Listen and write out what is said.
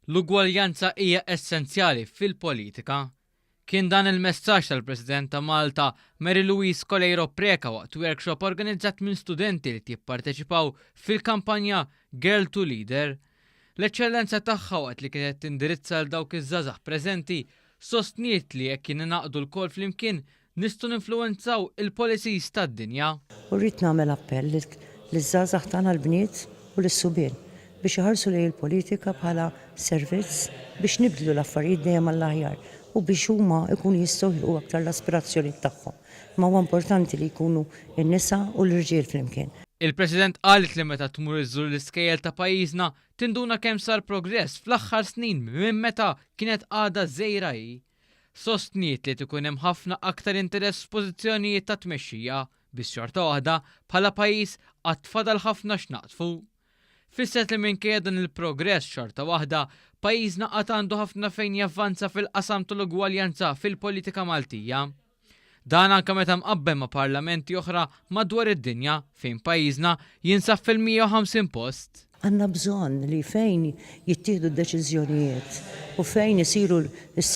L-ugwaljanza hija essenzjali fil-politika. Kien dan il-messaġġ tal-President ta' Malta, Mary Louise Coleiro Preca waqt workshop organizzat minn studenti li jipparteċipaw fil-kampanja Girl to Leader. L-eċċellenza tagħha, waqt li kienet tindirizza l dawk iż-żgħażagħ preżenti, sostniet li jekk ningħaqdu lkoll flimkien nistgħu ninfluwenzaw il-policies tad-dinja. U rrid nagħmel appell liż-żgħażagħ tagħna, l-bniet u lis-subien, biex iħarsu lejn il-politika bħala servizz biex nibdlu l-affarijiet dejjem għall-aħjar u biex huma jkunu jistgħu jilħqu aktar l-aspirazzjoni tagħhom. Ma huwa importanti li jkunu n-nisa u l-irġiel flimkien. Il-President qalet li meta tmur iżżur l-iskejjel ta' pajjiżna tinduna kemm sar progress fl-aħħar snin minn meta kienet għadha żgħira hi. Sostniet li ikun hemm ħafna aktar interess f'pożizzjonijiet ta' tmexxija, biss xorta waħda bħala pajjiż għad fadal ħafna x'naqtfu. Fisset li minkejja dan il-progress, xorta waħda pajjiżna għad għandu ħafna fejn javvanza fil-qasam tal-ugwaljanza fil-politika Maltija. Dan anke meta mqabbel ma' parlamenti oħra madwar id-dinja, fejn pajjiżna jinsab fil-150 post. Għandna bżonn li fejn jittieħdu d-deċiżjonijiet u fejn isiru.